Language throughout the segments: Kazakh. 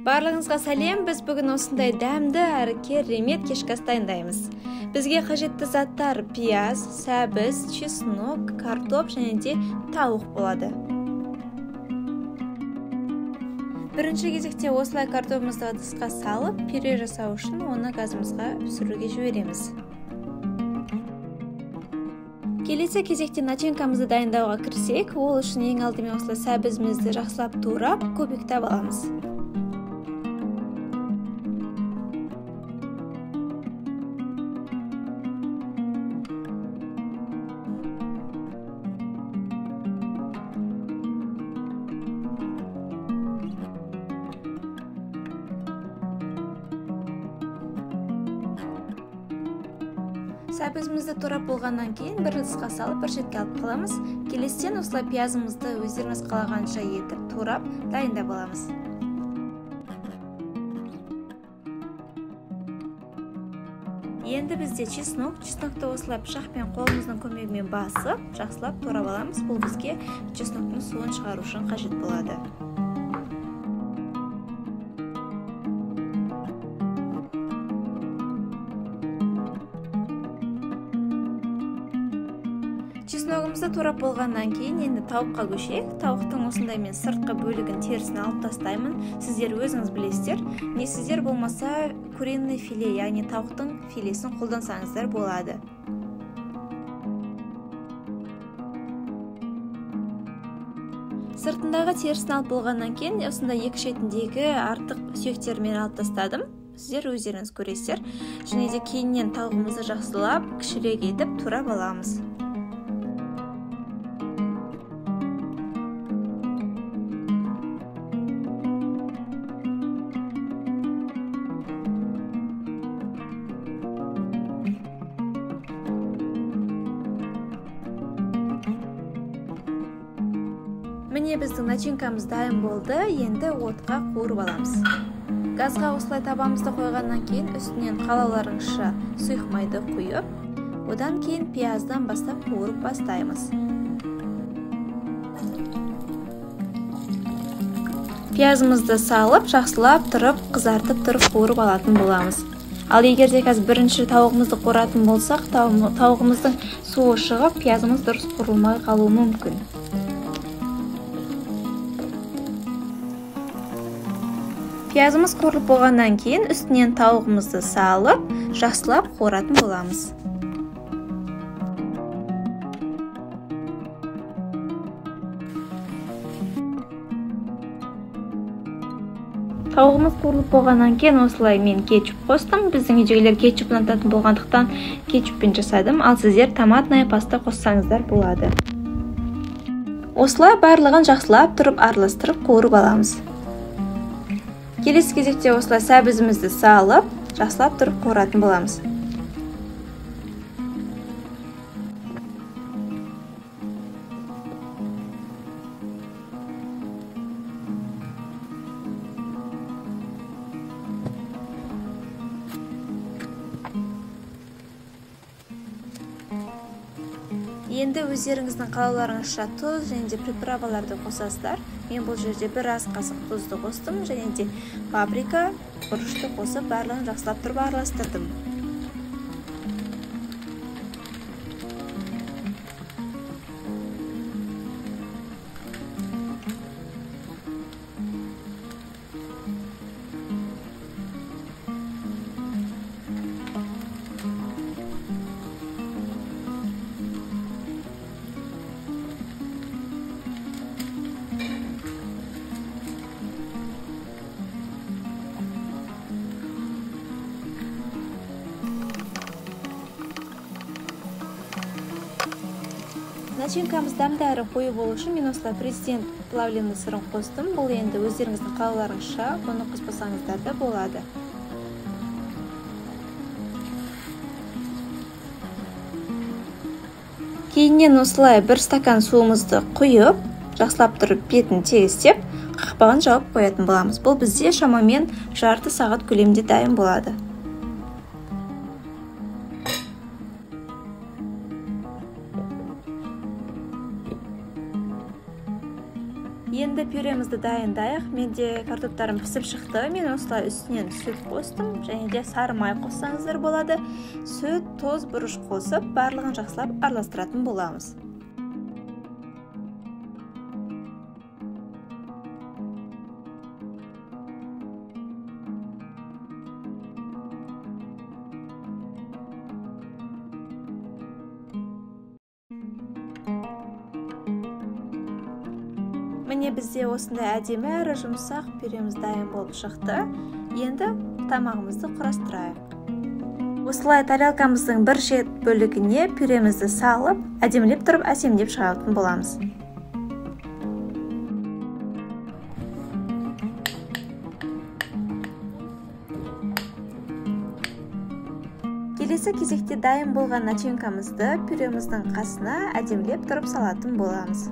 Барлығыңызға сәлем. Біз бүгін осындай дәмді әрі керемет кешкі ас дайындаймыз. Бізге қажетті заттар пияз, сәбіз, чеснок, картоп және де тауық болады. Бірінші кезекте осылай картопымызды ыдысқа салып, пюре жасау үшін оны газымызға пісіруге жібереміз. Келесі кезекте начинкамызды дайындауға кірісек, ол үшін ең алдымен осылай сәбізімізді жақсылап турап, кубиктап аламыз. Сәбізімізді турап болғаннан кейін бір ыдысқа салып бір шетке алып қаламыз. Келесіден осылай пиязымызды өздеріңіз қалағанша етіп турап дайындап аламыз. Енді бізде чеснок. Чеснокты осылай пышақпен қолымыздың көмегімен басып, жақсылап турап аламыз. Бұл бізге чесноктың суын шығару үшін қажет болады. Чесногымызды турап болғаннан кейін енді тауыққа көшейік. Тауықтың осындай мен сыртқы бөлігін терісін алып тастаймын. Сіздер өзіңіз білесіздер. Не сіздер болмаса куриный филе, яғни тауықтың филесін қолдансаңыздар болады. Сыртындағы терісін алып болғаннан кейін осындай екі шетіндегі артық сүйектерімен алып тастадым. Сіздер өздеріңіз көресіздер. Және де кейіннен тауығымызды жақсылап кішірек етіп турап аламыз. Міне біздің начинкамыз дайын болды. Енді отқа қуырып аламыз. Газға осылай табамызды қойғаннан кейін үстінен қалауларыңызша сұйық майды құйып, одан кейін пияздан бастап қуырып бастаймыз. Пиязымызды салып, жақсылап тұрып, қызартып тұрып қуырып алатын боламыз. Ал егер де қазір бірінші тауығымызды қуыратын болсақ, тауығымыздың суы шығып, пиязымыз дұрыс қуырылмай қалуы мүмкін. Пиязымыз қуырылып болғаннан кейін үстінен тауығымызды салып, жақсылап қуыратын боламыз. Тауығымыз қуырылып болғаннан кейін осылай мен кетчуп қостым. Біздің үйдегілер кетчуп ұнататын болғандықтан кетчуппен жасадым. Ал сіздер томатная паста қоссаңыздар болады. Осылай барлығын жақсылап тұрып араластырып қуырып аламыз. Келесі кезекте осылай сәбізімізді салып, жақсылап тұрып қуыратын боламыз. Енді өздеріңіздің қалауларыңызша тұз және де приправаларды қосасыздар. Мен бұл жерде бір ас қасық тұзды қостым және де паприка, бұрышты қосып барлығын жақсылап тұрып араластырдым. Начинкамыз дәмді әрі қою болу үшін мен осылай президент плавленый сырын қостым. Бұл енді өздеріңіздің қалауларыңызша, бұны қоспасаңыздар да болады. Кейіннен осылай бір стакан суымызды құйып, жақсылап тұрып бетін тегістеп, қақпағын жауып қоятын боламыз. Бұл бізде шамамен жарты сағат көлемінде дайын болады. Енді пюреміз Пюремізді дайындайық. Менде картоптарым пісіп шықты. Мен осылай үстінен сүт қостым, және де сары май қоссаңыздар болады. Сүт, тұз, бұрыш қосып, барлығын жақсылап араластыратын боламыз. Міне бізде осындай әдемі әрі жұмсақ пюреміз дайын болып шықты. Енді тамағымызды құрастырайық. Осылай тарелкамыздың бір шет бөлігіне пюремізді салып, әдемілеп тұрып әсемдеп шығаратын боламыз. Келесі кезекте дайын болған начинкамызды пюреміздің қасына әдемілеп тұрып салатын боламыз.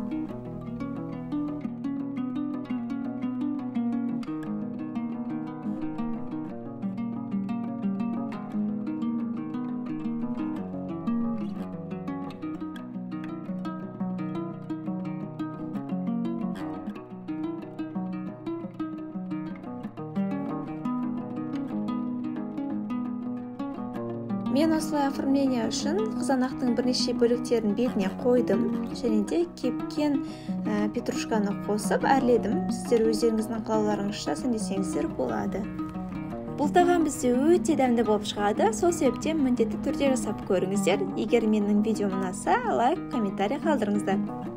Мен осылай оформление үшін қызанақтың бірнеше бөліктерін бетіне қойдым, және де кепкен петрушканы қосып әрледім. Сіздер өздеріңіздің қалауларыңызша сәндесеңіздер болады. Бұл тағам бізде өте дәмді болып шығады, сол себептен міндетті түрде жасап көріңіздер. Егер менің видеом ұнаса, лайк, комментарий қалдырыңыздар.